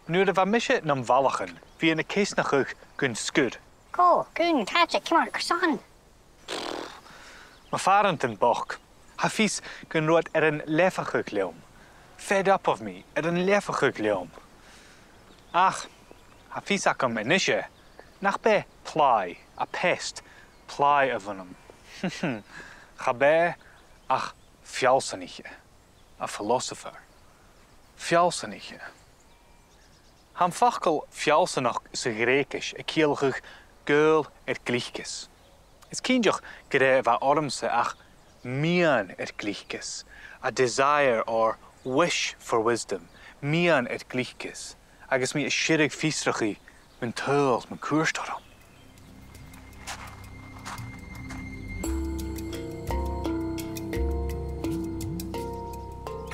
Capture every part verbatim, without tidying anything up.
Nuair a bha mise nam bhalachan, bhiodh iad a' ceasnachadh gun sgur. Cò, cuin, càite, ciamar, carson? Mo phàrantan bochd. Tha fios gun robh iad air an leamhachadh leam. Fed up of me, air an leamhachadh leam. Ach, tha fios agam a-nise, nach b' e plàigh, a pest, plàigh a bh' annam. Cha b' e ach feallsanaiche, a philosopher. Feallsanaiche. Tha am facal feallsanachd sa Ghreugais a' ciallachadh gaol air gliocas. Is cinnteach gur e a bha ormsa ach miann air gliocas, a desire or wish for wisdom, miann air gliocas, agus mi a' sireadh fiosrachaidh mun t-saoghal mun cuairt orm.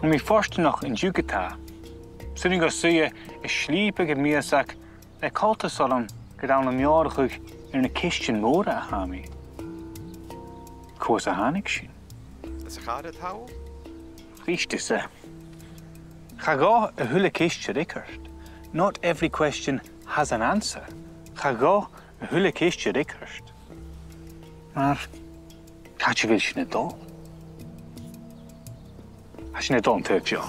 Tha mi fortanach an-diugh ge-tà. 'S urrainn dhomh suidhe a' slìobadh air m' iasg le coltas orm gun robh mi a' meòrachadh air na ceistean mòra a tha mi. Cò às a thàinig sinn? Às a' chàr a tha thu? Chì sibhse. Cha ghabh a h-uile ceist a fhreagairt. Not every question has an answer. Cha ghabh a h-uile ceist a fhreagairt. Mar, càit a bheil sinn a' dol? Tha sinn a' dol an taobh seo.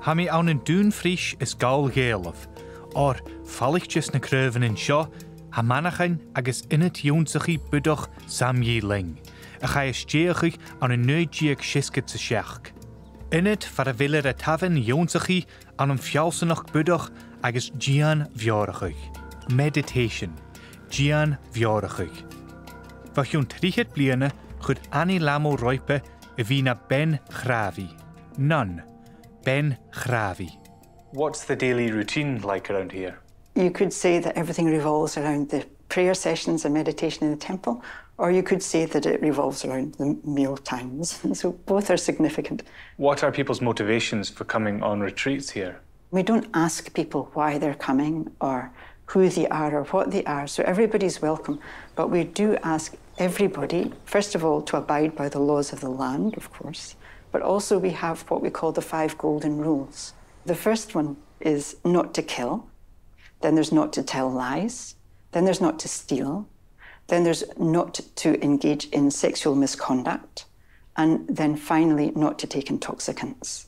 Tha mi ann an Dùn Phris is Gall Ghàidhealaibh, oir falaichte sna craobhan an seo, tha manachainn agus ionad ionnsachaidh Bhùdach Samye Ling, a chaidh a stèidheachadh ann an naoi deug seasgad 's a seachd. Ionad far a bheilear a' tabhann ionnsachaidh ann am feallsanachd Bhùdach agus dian-mheòrachadh, meditation, dian-mheòrachadh. Bho chionn trithead bliadhna chuir Annie Lammo roimhpe a bhith na bean-chràbhaidh, nun, bean-chràbhaidh. What's the daily routine like around here? You could say that everything revolves around the prayer sessions and meditation in the temple, or you could say that it revolves around the meal times. So both are significant. What are people's motivations for coming on retreats here? We don't ask people why they're coming or who they are or what they are, so everybody's welcome. But we do ask everybody, first of all, to abide by the laws of the land, of course, but also we have what we call the five golden rules. The first one is not to kill, then there's not to tell lies, then there's not to steal, then there's not to engage in sexual misconduct, and then finally not to take intoxicants.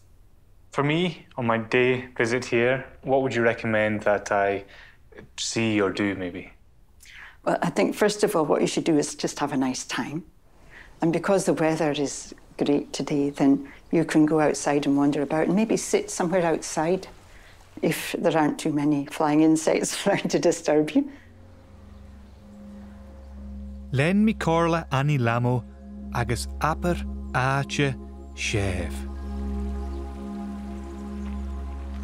For me, on my day visit here, what would you recommend that I see or do, maybe? Well, I think first of all, what you should do is just have a nice time. And because the weather is great today, then you can go outside and wander about and maybe sit somewhere outside if there aren't too many flying insects around to disturb you. Lean mi comhairle Annie Lammo agus abair àite sèimh.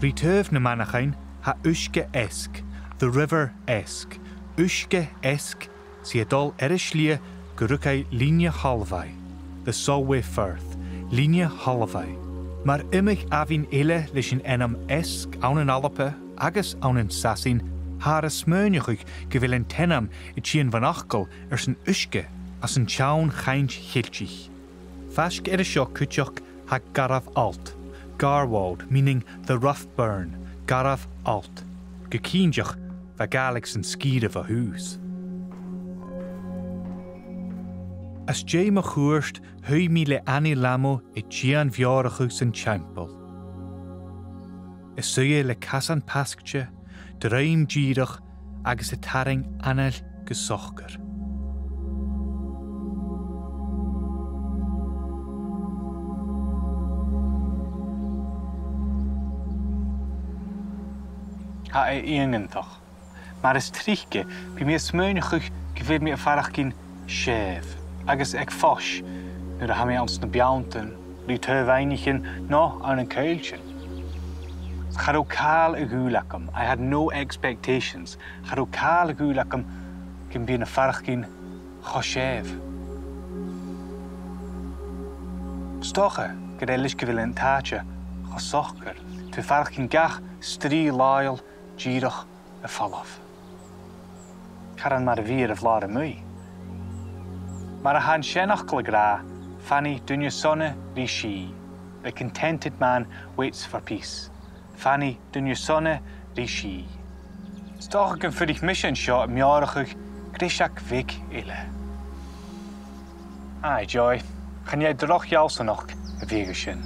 Ri taobh nam manachainn tha uisge Esk, the River Esk, uisge Esk, 's i a' dol air a slighe gu ruige Linne Shalmhaigh, the Solway Firth, Linne Shalmhaigh. Mar iomadh abhainn eile leis an ainm Esk ann an Alba agus ann an Sasainn, thathar a' smaoineachadh gu bheil an t-ainm a' tighinn bhon fhacal airson uisge anns an t-seann chainnt Cheiltich. Faisg air a seo cuideachd tha Garbh Allt, Garwald, meaning the rough burn, Garbh Allt. Gu cinnteach bha Gàidhlig san sgìre bho thùs. Às dèidh mo chuairt, shuidh mi le Annie Lammo a' dian-mheòrachadh san teampall. A' suidhe le casan paisgte, druim dìreach agus a' tarraing anail gu socair. Tha e iongantach. Mar as trice, bidh mi a' smaoineachadh gu bheil mi a' faireachdainn sèimh agus aig fois nuair a tha mi anns na beanntan, ri taobh aibhnichean no ann an coilltean. Cha robh càil a dhùil agam, I had no expectations, cha robh càil a dhùil agam gum bithinn a' faireachdainn cho sèimh. 'S dòcha gur e leis gu bheil an t-àite cho socair, tha thu a' faireachdainn gach strì làitheil dìreach a' falbh. Caran mar a bhithear a' falbh a-muigh. Mar a tha an seanfhacal ag ràdh, fanaidh duine sona ri sìth, the contented man waits for peace. fanaidh duine sona ri sìth. 'S dòcha gum fuirich mise an seo a' meòrachadh greiseag bheag eile. Aye, Joy, chan e droch fheallsanachd a bhiodh sin.